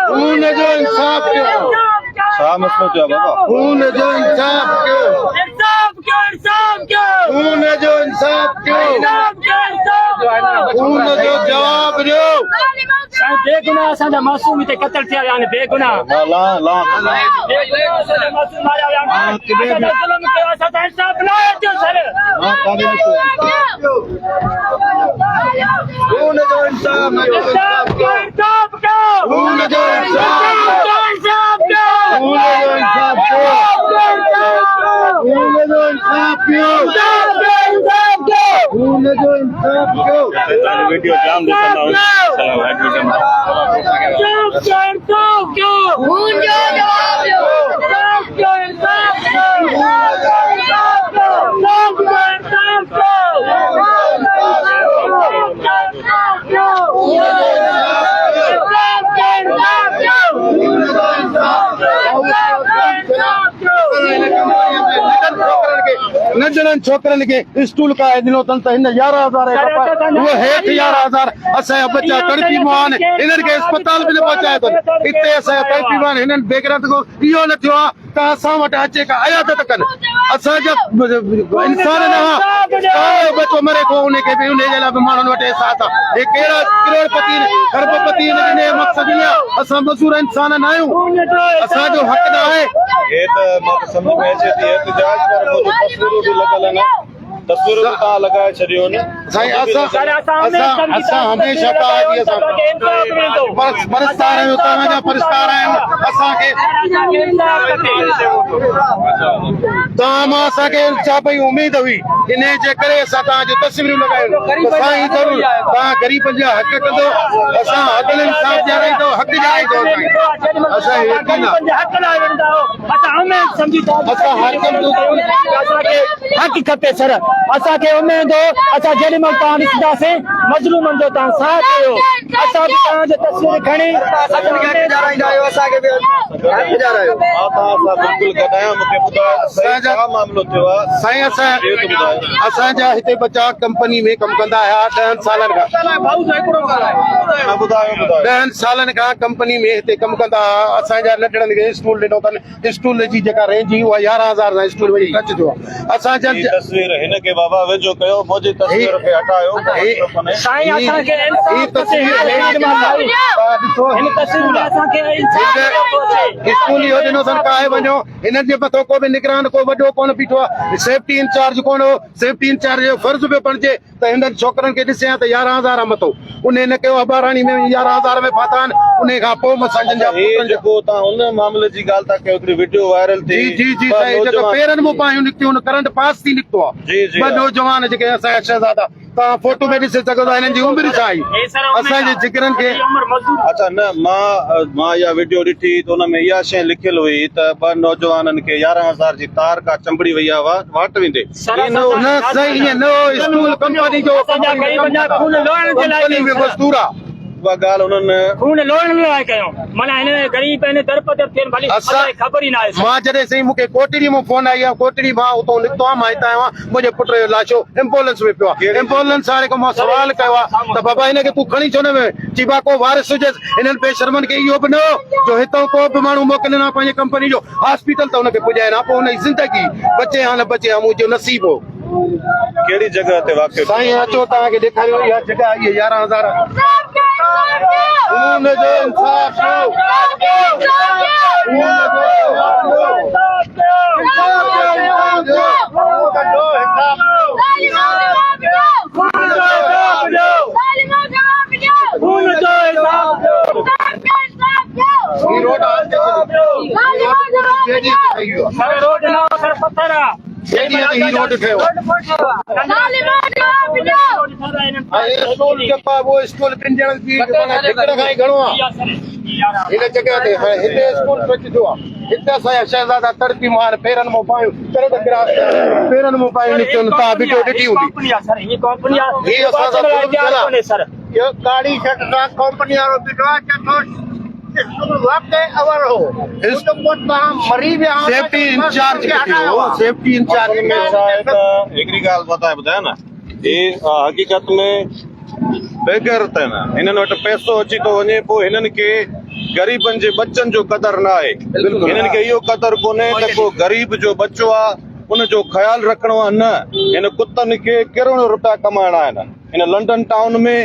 خون جو انصاف ڪيو. ڇا مسئلو ٿيو آهي بابا؟ خون جو انصاف ڪيو. انصاف ڪيو انصاف ڪيو. خون جو انصاف ڪيو. انصاف ڪيو انصاف ڪيو. خون جو جواب ڏيو. سائين بيگناهه اسان جا معصوم هتي قتل ٿيا ويا آهن بيگناهه. لا لا لا بيگناهه اسان جا معصوم ماريا ويا آهن. اسان سان ظلم ڪيو اسان سان انصاف نه ٿيو سر. خون جو انصاف ڪيو. انصاف ڪيو انصاف ڪيو. خون جو انصاف ڪيو. انصاف ڪيو. خون جو انصاف ڪيو. خون جو انصاف ڪيو. خون جو انصاف ڪيو. ويڊيو جام ڏسندا خون جو جواب ڏيو. ننڍڙن ڇوڪرن کي اسٽول ڪاهي ڏنو اٿن ته هن يارهن هزار اهي هيٺ يارهن هزار اسان جا ٻچا تڙپي مئا آهن هنن کي اسپتال به نه پهچايو اٿن اتي اسان جا تڙپي مئا آهن هنن بيغيرت کان اهو نه ٿيو آهي ته اسان وٽ اچي ڪا عيادت ڪن اسان جا انسان نه ها ڪا ٻچو مري ٿو ان کي به ان جي لاء به ماڻهن وٽ احساس آهي هي ڪهڙا ڪروڙ پتي کرب پتي آهن جن جو مقصد ئي آهي اسان مزور انسان نه آهيون اسان جو حق نه آهي. هي ته مان ته سمجهه ۾ اچي ٿي احتجاج پر موجود تصويرون به لڳل آهن تصويرون به توهان لڳائي ڇڏيون آهن. سائين اسان اسان اسان هميشه توهان جي اسان پرستار آهيون توهان جا پرستار آهيون اسان کي توهان مان اسان کي ڇا پئي اميد هئي انهي جي ڪري اسان توهان جون تصويرون لڳايون ته سائين ضرور توهان غريبن جا حق ڪندو اسان عدل انصاف ڏيارائيندو حق ڏيارائيندو اسان يقين اسان حاڪم حق کپي سر اسان کي اميد هو اسان جيڏي مهل توهان ڏسنداسين مظلومن جو توهان ساٿ ڏيو اسان به توهان جو تصوير کڻي مان توهان سان بلڪل گڏ آهيان مون کي ٻڌايو ته صحيح ڇا معاملو ٿيو آهي سائين اسان اهو ته ٻڌايو. اسان جا هتي ٻچا ڪمپني ۾ ڪم ڪندا هيا ڏهن سالن کان نه ٻڌايو ٻڌايو. ڏهن سالن کان ڪمپني ۾ هتي ڪم ڪندا هئا اسان جا ننڍڙن کي اسٽول ڏنو اٿن اسٽول جي جيڪا رينج هئي اها يارهن هزار سان اسٽول وڃي ٽچ ٿيو آهي اسان جا هي تصوير هن کي بابا ويجهو ڪيو منهنجي تصوير کي هٽايو سائين اسان کي هي تصوير ڏسو هن تصوير ۾ اسان کي اسڪول اهو ڏنو اٿن ڪاهي وڃو هنن جي مٿو ڪو به نگران ڪو وڏو ڪونه بيٺو آهي سيفٽي انچارج ڪونه هو سيفٽي انچارج جو فرض پيو بڻجي ته هنن ڇوڪرن کي ڏسين ها ته يارهن هزار متو انهي نه ڪيو اباراڻي ۾ وڃي يارهن هزار ۾ ڦاٿا آهن انهي کان پوء مسانجن جا هي جيڪو تان ان معاملي جي ڳالهه ٿا ڪيو هڪڙي وڊيو وائرل ٿي جي جي جي سائين جيڪو پيرن مون پايون نڪتيون ڪرنٽ پاس ٿي نڪتو آ جي جي ٻه نوجوان جيڪي اسان جا شهزادا توهان فوٽو ۾ ڏسي سگهو ٿا هنن جي عمر ڇا آهي اسان جي جگرن کي. اڇا نه مان مان اها وڊيو ڏٺي ته ان ۾ اها شيء لکيل هئي ته ٻه نوجوانن کي يارهن هزار جي تار ڪا چنبڙي وئي آهي واٽ ويندي ائين نه هو نه سائين ائين نه هو اسٽول ڪمپني جو ڪمپني ۾ مزدور آ. اها ڳالهه انهن. خون لوڙڻ لاء ڪيو معنيٰ هن غريب آهن درپدر ٿين ڀلي اسان کي خبر ئي ناهي. مان جڏهن سائين مون کي ڪوٽڙي مان فون آئي آهي ڪوٽڙي مان اتو نڪتو آهيان مان هتان آيو آهيان منهنجي پٽ جو لاشو ايمبولنس ۾ پيو آهي ايمبولنس واري کان مان سوال ڪيو آهي ته بابا هن کي تون کڻي ڇو نه ويو چي با ڪو وارث هجيس انهن بي شرمن کي اهو به نه هو جو هتان ڪو به ماڻهو موڪلين ها پنهنجي ڪمپني جو هاسپيٽل ته ان کي پڄائين ها پوء ان جي زندگي بچي ها نه بچي ها منهنجو نصيب هو. ڪهڙي جڳهه تي واقع ٿيو؟ سائين اچو توهان کي ڏيکاريو اها جڳهه اهي 11000 خون جو انصاف ڏيو خون جو انصاف اسٽول ٻن ڄڻن جي هڪڙي کان ئي گهڻو آهي هن جڳهه تي هاڻي هتي اسڪول ٽچ ٿيو آهي هتي اسان جا شهزادا تڙپي مار پيرن مون پايون ڪرنٽ ڪراس پيرن مون پايون نڪتيون تان وڊيو ڏٺي هوندي هي اسان سان ظلم ٿيل آهي اهو ڪاڙي شٽ سان ڪمپني وارو بيٺو آهي چٺو. سيفٽي انچارج ڪٿي هو سيفٽي انچارج اصل ۾ ڇا آهي ته هڪڙي ڳالهه مان توهان کي ٻڌايان نه هي حقيقت ۾ بيغيرت آهن هنن وٽ پئسو اچي ٿو وڃي پوء هنن کي غريبن جي ٻچن جو قدر نه آهي هنن کي اهو قدر ڪونهي ته ڪو غريب جو ٻچو آهي ان جو خيال رکڻو آهي نه هن ڪتن کي ڪروڙين روپيا ڪمائڻا آهن هن لنڊن ٽائون ۾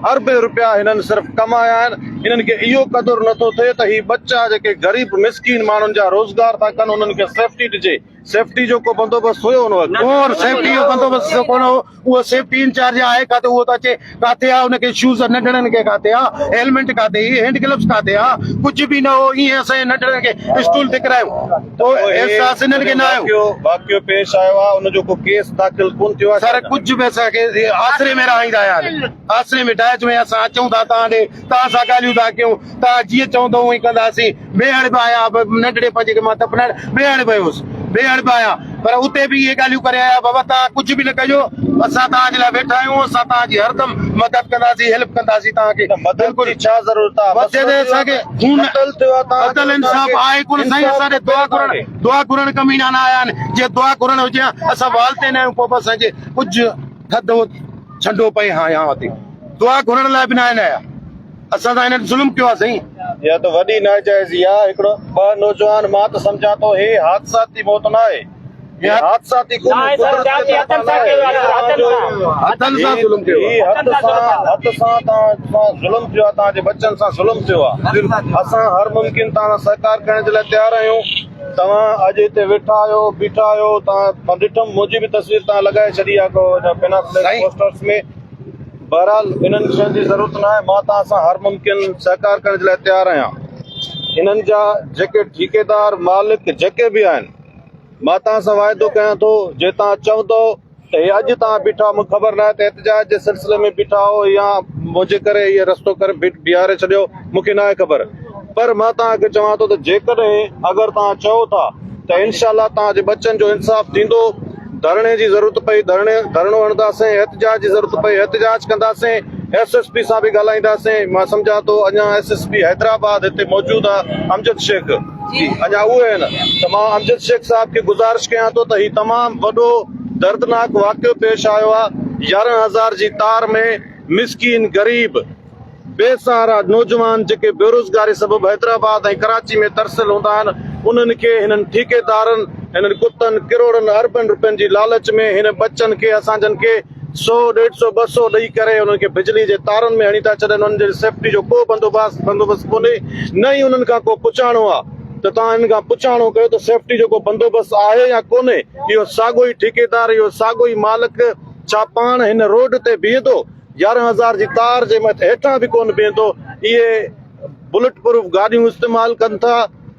اربين روپيا هنن صرف ڪمايا آهن هنن کي اهو قدر نٿو ٿئي ته هي ٻچا جيڪي غريب مسڪين ماڻهن جا روزگار ٿا ڪن انهن کي سيفٽي ڏجي سيفٽي جو ڪو بندوبست هيو ان وقت؟ ڪو سيفٽي جو بندوبست ڪونه هو اهو سيفٽي انچارج آهي ڪاٿي اهو ته اچي ڪاٿي آ ان کي شوز ننڍڙن کي ڪاٿي آ هيلمينٽ ڪاٿي هي هينڊ گلوز ڪاٿي آ ڪجهه به نه هو ائين اسان جي ننڍڙن کي اسٽول تي ڪرايو پوء احساس انهن کي نه آيو. واقعو پيش آيو آ ان جو ڪو ڪيس داخل ڪون ٿيو آ سر ڪجهه به اسان کي آسري ۾ رهائيندا آيا آهن آسري ۾ ڊائچ ۾ اسان اچون ٿا توهان ڏي توهان سان ڳالهيون ٿا ڪيون توهان جيئن چوندو اونئين ڪنداسين ميهڙ به آيا ننڍڙي پنهنجي کي مان دفنائڻ ميهڙ به ويس ميهڙ به آيا پر اتي به اهي ڳالهيون ڪري آيا بابا توهان ڪجهه به نه ڪجو اسان توهان جي لاء ويٺا آهيون اسان توهان جي هردم مدد ڪنداسين هيلپ ڪنداسين توهان کي مدد جي ڇا ضرورت آهي مدد اسان کي خون قتل ٿيو آهي توهان عدل انصاف آهي ڪونه سائين اسان ڏي دعا گهرڻ دعا گهرڻ ڪمينا نه آيا آهن جي دعا گهرڻ هجي ها اسان وال تي نه آهيون پوء به اسان جي ڪجهه ٿڌو ڇنڊو پئي ها يا اتي دعا گهرڻ لاء به نه آيا اسان سان هنن ظلم ڪيو آهي سائين. اها ته وڏي ناجائزي آهي هڪڙو ٻه نوجوان مان ته سمجهان ٿو هي حادثاتي موت نه آهي هي حادثاتي ڪونهي قدرت جي طرفان نه آهي هٿن سان ظلم ڪيو هي هٿ سان هٿ سان توهان سان ظلم ٿيو آهي توهان جي ٻچن سان ظلم ٿيو آهي اسان هر ممڪن توهان سان سهڪار ڪرڻ جي لاء تيار آهيون توهان اڄ هتي ويٺا آهيو بيٺا آهيو توهان مان ڏٺم منهنجي به تصوير توهان لڳائي ڇڏي آهي ڪو پينافليڪس پوسٽرس ۾ بهرحال انهن شين جي ضرورت ناهي، مان توهان سان هر ممڪن سهڪار ڪرڻ جي لاء تيار آهيان. انهن جا جيڪي ٺيڪيدار، مالڪ جيڪي به آهن، مان توهان سان واعدو ڪيان ٿو، جي توهان چوندؤ ته هي اڄ توهان بيٺا مون کي خبر ناهي ته احتجاج جي سلسلي ۾ بيٺا آهيو يا منهنجي ڪري هي رستو ڪري بيهاري ڇڏيو، مون کي ناهي خبر پر مان توهان کي چوان ٿو ته جيڪڏهن اگر توهان چئو ٿا ته انشاء الله توهان جي ٻچن جو انصاف ٿيندو. ڌرڻي جي ضرورت پئي ڌرڻي ڌرڻو هڻنداسين، احتجاج جي ضرورت پئي احتجاج ڪنداسين، ايس ايس پي سان به ڳالهائينداسين، مان سمجهان ٿو اڃا ايس ايس پي حيدرآباد هتي موجود آ امجد شيخ اڃا اهي آهن ته مان امجد شيخ صاحب کي گذارش ڪيان ٿو ته هي تمام وڏو دردناڪ واقعو پيش آيو آ 11,000 جي تار ۾ مسڪين غريب بي سهارا نوجوان جيڪي بيروزگاري سبب حيدرآباد ۽ ڪراچي ۾ ترسيل هوندا آهن انهن کي هنن ٺيڪيدارن هنن ڪتن ڪروڙن اربين روپين جي لالچ ۾ هن ٻچن کي اسان جن کي سو ڏيڍ سو ٻه سو ڏئي ڪري انهن کي بجلي جي تارن ۾ هڻي ٿا ڇڏن انهن جي سيفٽي جو ڪو بندوبست بندوبست ڪونهي نه ئي انهن کان ڪو پڇاڻو آهي ته توهان هنن کان پڇاڻو ڪيو ته سيفٽي جو ڪو بندوبست آهي يا ڪونهي اهو ساڳو ئي ٺيڪيدار اهو ساڳو ئي مالڪ ڇا پاڻ هن روڊ تي بيهندو 11,000 جي تار جي مٿي هيٺان به ڪونه بيهندو، اهي بلٽ پروف گاڏيون استعمال ڪن ٿا،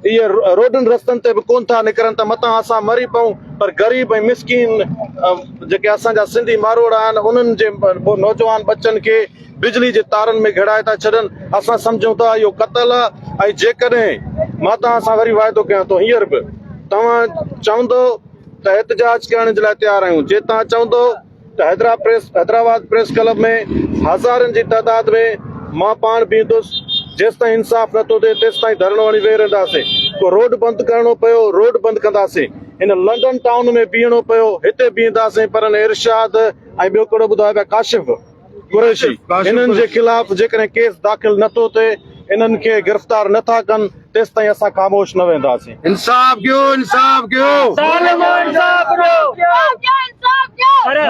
اهي روڊن رستن تي به ڪونه ٿا نڪرن ته متان اسان مري پئون پر غريب ۽ مسڪين جيڪي اسان جا سنڌي ماروئڙا آهن انهن جي نوجوان ٻچن کي بجلي جي تارن ۾ گهڙائي ٿا ڇڏن، اسان سمجهون ٿا اهو قتل آهي ۽ جيڪڏهن مان توهان سان وري واعدو ڪيان ٿو هينئر به توهان چوندو ته احتجاج ڪرڻ جي لاء تيار آهيون جي توهان چوندو ته حيدرآباد پريس ڪلب ۾ هزارن جي تعداد ۾ مان پاڻ بيهندس، جيستائين انصاف نه ٿو ٿئي تيستائين ڌرڻو هڻي ويهي رهنداسين، ڪو روڊ بند ڪرڻو پيو روڊ بند ڪنداسين، هن لنڊن ٽائون ۾ بيهڻو پيو هتي بيهنداسين پر هن ارشاد ۽ ٻيو ڪهڙو ٻڌايو پيا ڪاشف قريشي انهن جي خلاف جيڪڏهن ڪيس داخل نه ٿو ٿئي انهن کي گرفتار نه ٿا ڪن تيستائين اسان خاموش نه ويهنداسين. انصاف ڪيو انصاف ڪيو. ظالمو انصاف ڏيو.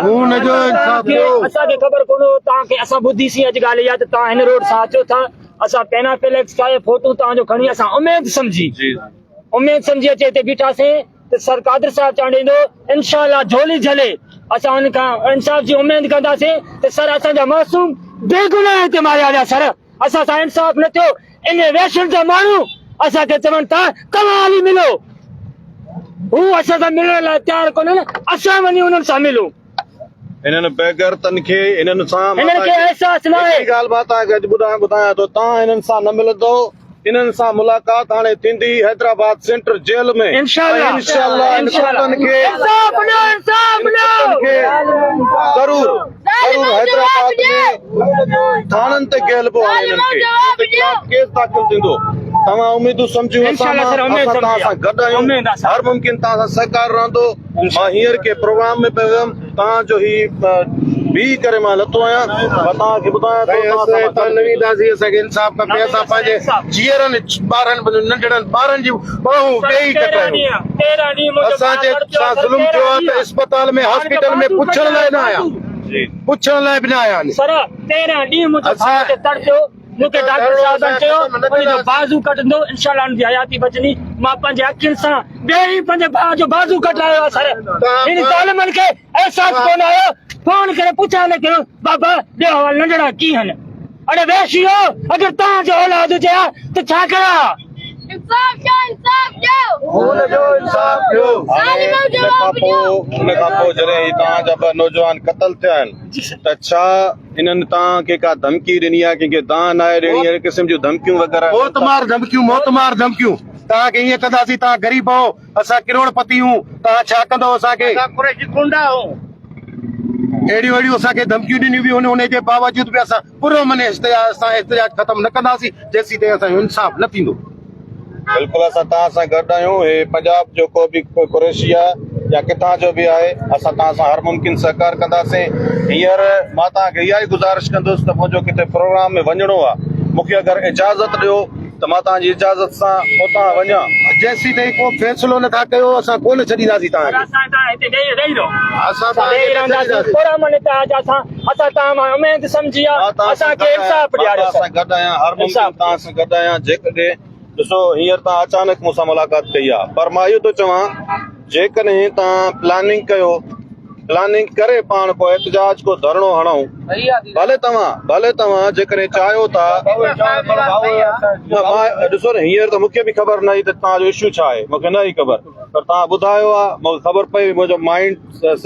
خون جو انصاف ڏيو. اسان کي خبر ڪونه هو توهان کي اسان ٻڌي سين اڄ ڳالهه اها ته توهان هن روڊ سان اچو ٿا اسان پينا فليڪس ٺاهي فوٽو توهان جو کڻي اسان اميد سمجهي اميد سمجهي اچي هتي بيٺاسين ته سر قادر صاحب چانڊيو ايندو انشاء الله جهولي جهلي اسان ان کان انصاف جي اميد ڪنداسين ته سر اسان جا معصوم بيگناهه هتي ماريا ويا سر اسان سان انصاف نه ٿيو ان ويشن جا ماڻهو اسان کي چون ٿا توهان هلي ملو هو اسان سان ملڻ لاء تيار ڪونهن اسان وڃي انهن سان ملون. انهن بيغيرتن کي انهن سان انهن کي احساس ناهي. هڪڙي ڳالهه مان توهان کي اڄ ٻڌايان ٿو توهان انهن سان نه ملندو انهن سان ملاقات هاڻي ٿيندي حيدرآباد سينٽر جيل ۾ انشاء الله ۽ انشاء الله انهن ڪتن کي انصاف ڏيو انصاف ڏيو ضرور ضرور حيدرآباد ۾ ٿاڻن تي گهلبو هاڻي انهن کي انهن جي خلاف ڪيس داخل ٿيندو. توهان اميدون سمجهيون اسان انشاء الله مان سر اميد اسان توهان سمجهي سان گڏ آهيون اميد آ سر. هر ممڪن توهان سان سهڪار رهندو مان هينئر ڪنهن پروگرام ۾ پيو هيم توهان جو هي بيهي ڪري مان لٿو آهيان مان توهان کي ٻڌايان ٿو سائين توهان اسان سان مان هتان گڏ نه وينداسين اسان کي انصاف کپي اسان پنهنجي جيئرن ٻارن ننڍڙن ٻارن جون ٻانهون ڏيئي ڪٽايون اسان جي سان ظلم ٿيو آهي ته اسپتال ۾ هاسپيٽل ۾ پڇڻ لاء نه آيا پڇڻ لاء به نه آيا آهن سر 13 ڏينهن منهنجو اسان ڀاء تي تڙپيو مون کي ڊاڪٽر صاحبن چيو ان جو بازو ڪٽندو انشاء الله ان جي حياتي بچندي مان پنهنجي اکين سان ٻيئي پنهنجي ڀاء جو بازو ڪٽرايو آهي سر ان ظالمن کي احساس ڪونه آيو فون ڪري پڇا نه ڪيو بابا ڏيو حوال ننڍڙا ڪيئن اڙي وحشيو اگر توهان جو اولاد هجي ها ته ڇا ڪريو ها؟ انصاف ڏيو انصاف ڏيو خون جو انصاف ڏيو. هاڻي ان کان پوء ان کان پوء جڏهن هي توهان جا ٻه نوجوان قتل ٿيا آهن ته ڇا انهن توهان کي ڪا ڌمڪي ڏني آهي ڪنهن کي دانهن ناهي ڏيڻي اهڙي قسم جون ڌمڪيون وغيره موت مار ڌمڪيون موت مار ڌمڪيون توهان کي ائين ڪنداسين توهان غريب آهو اسان ڪروڙ پتي آهيون توهان ڇا ڪندو اسان کي اسان قريشي ڪنڊا آهيون. اهڙيون اهڙيون اسان کي ڌمڪيون ڏنيون ويون ان جي باوجود به اسان پرامن احتجاج سان احتجاج ختم نه ڪنداسين جيسيتائين اسان جو انصاف نه ٿيندو. بلڪل اسان توهان سان گڏ آهيون هي پنجاب جو ڪو به قريشي آهي يا ڪٿان جو به آهي اسان توهان سان هر ممڪن سهڪار ڪنداسين هينئر مان توهان کي اها ئي گذارش ڪندس ته منهنجو ڪٿي پروگرام ۾ وڃڻو آهي مون کي اگر اجازت ڏيو ته مان توهان جي اجازت سان اتان وڃان. جيسيتائين ڪو فيصلو نه ٿا ڪيو اسان ڪونه ڇڏينداسين توهان کي. اسان توهان هتي ويهي ويهي رهو. اسان توهان کي ويهي نه رهنداسين ڇڏينداسين. پرامن اتحاد اسان اسان توهان مان اميد سمجهي آ مان توهان اسان سان کي گڏ آهيان انصاف مان ڏياريو توهان سر. سان گڏ آهيان هر ممڪن انصاف توهان سان گڏ آهيان جيڪڏهن ڏسو هينئر توهان اچانڪ مون سان ملاقات ڪئي آ پر مان اهو ٿو چوان جيڪڏهن توهان پلاننگ ڪيو پلاننگ ڪري پاڻ ڪو احتجاج ڪو ڌرڻو هڻون ڀلي توهان ڀلي توهان جيڪڏهن چاهيو ٿا نه مان ڏسو نه هينئر ته مونکي به خبر نه هئي ته توهان جو اشو ڇا آهي مونکي نه هئي خبر پر توهان ٻڌايو آهي مونکي خبر پئي منهنجو مائنڊ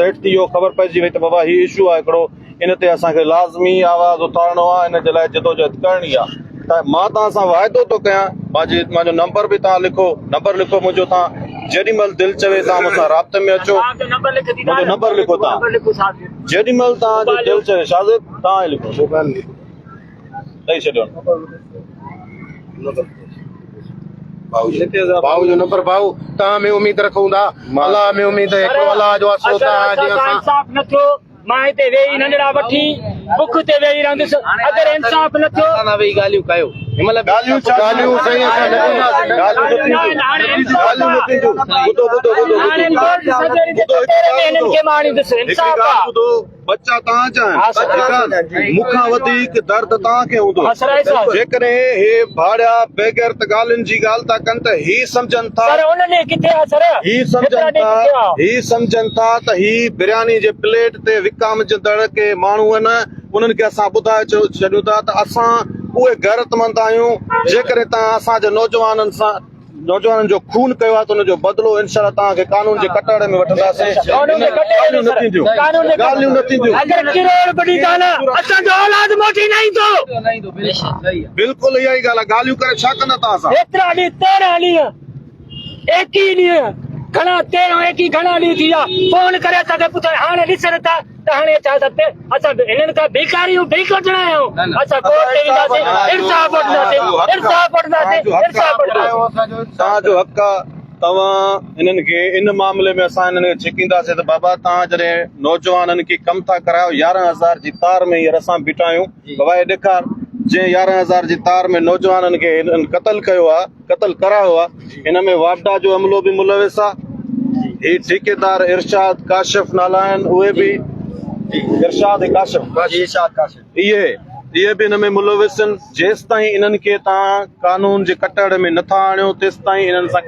سيٽ ٿي ويو خبر پئجي وئي ته بابا هي اشو آهي هڪڙو ان تي اسان کي لازمي آواز اٿارڻو آهي ان جي لاء جدوجهد ڪرڻي آهي ته مان توهان سان واعدو ٿو ڪيان پنهنجي منهنجو نمبر به توهان لکو نمبر لکو منهنجو توهان جيڏي مهل دل چوي توهان مون سان رابطي ۾ اچو منهنجو نمبر لکو توهان جيڏي مهل توهان جو دل چوي شاهزيب توهان ئي لکو ڏئي ڇڏيو ڀائو جو نمبر ڀائو توهان ۾ اميد رکون ٿا الله ۾ اميد هڪڙو الله جو آسرو توهان جي اسان انصاف نه ٿيو مان هتي ويهي ننڍڙا وٺي بک تي ويهي رهندس اگر انصاف نه ٿيو. اسان سان ويهي ڳالهيون ڪيو هن مهل به ڳالهيون ڇا ڳالهيون سائين اسان نه ڪنداسين ڳالهيون نه ٿينديون ڳالهيون نه ٿينديون ٻڌو ٻڌو ٻڌو هاڻي ڪورٽ سگهڙي جي ٻڌو هڪ ڪٽهڙي ۾ ڳالهه هنن ٻڌو کي مان آڻيندس هڪڙي انصاف ڳالهه آ ٻڌو ٻچا توهان جا ها آهن سر. ٺيڪ آهي مون کان وڌيڪ درد توهان کي هوندو ها سر، آهي سر. جيڪڏهن هي ڀاڙيا بيغيرت ڳالهين جي ڳالهه ٿا ڪن ته هي سمجهن ٿا سر انهن ڏينهن ڪٿي آ سر هي ايترا سمجهن ڏينهن ٿا ڪٿي آ هي سمجهن ٿا ته هي برياني جي پليٽ تي وڪامجندڙ ڪي ماڻهو آهن انهن کي اسان ٻڌائي ڇڏيون ٿا ته اسان اهي غيرتمند آهيون جيڪڏهن توهان اسان جي نوجوانن سان نوجوانن جو خون ڪيو آهي ته ان جو بدلو انشاء الله توهان کي قانون جي ڪٽهڙي ۾ وٺنداسين قانون جي ڪٽهڙي ۾ ڳالهيون نه ٿينديون قانون جي ڳالهيون نه ٿينديون اگر ڪروڙ به ڏيندا نه اسان جو اولاد موٽي نه ايندو بلڪل اها ئي ڳالهه آهي ڳالهيون ڪري ڇا ڪندا توهان سان ايترا ڏينهن 13 ڏينهن ايڪيهه ڏينهن گهڻا 13 ايڪيهه گهڻا ڏينهن ٿي ويا فون ڪري اسان کي پڇن هاڻي ڏسن ٿا ته هاڻي ڇا اسان اسان هنن کان ڀيکاري آهيون ڀيک وٺڻ آيا آهيون اسان ڪورٽ تي وينداسين انصاف وٺنداسين انصاف وٺنداسين انصاف وٺنداسين. توهان جو حق آ توهان انهن کي ان معاملي ۾ اسان انهن کي ڇڪينداسين ته بابا توهان جڏهن نوجوانن کي ڪم ٿا ڪرايو 11000 جي تار ۾ هينئر اسان بيٺا آهيون بابا هي ڏيکار جنهن 11000 جي تار ۾ نوجوانن کي هنن قتل ڪيو آ قتل ڪرايو آ ان ۾ واپڊا جو عملو به ملوث آ هي ٺيڪيدار ارشاد ڪاشف نالا آهن اهي به ارشاد ۽ ڪاشف اهي اهي به ان ۾ ملوث آهن جيستائين انهن کي توهان قانون جي ڪٽهڙي ۾ نٿا آڻيو تيستائين انهن سان.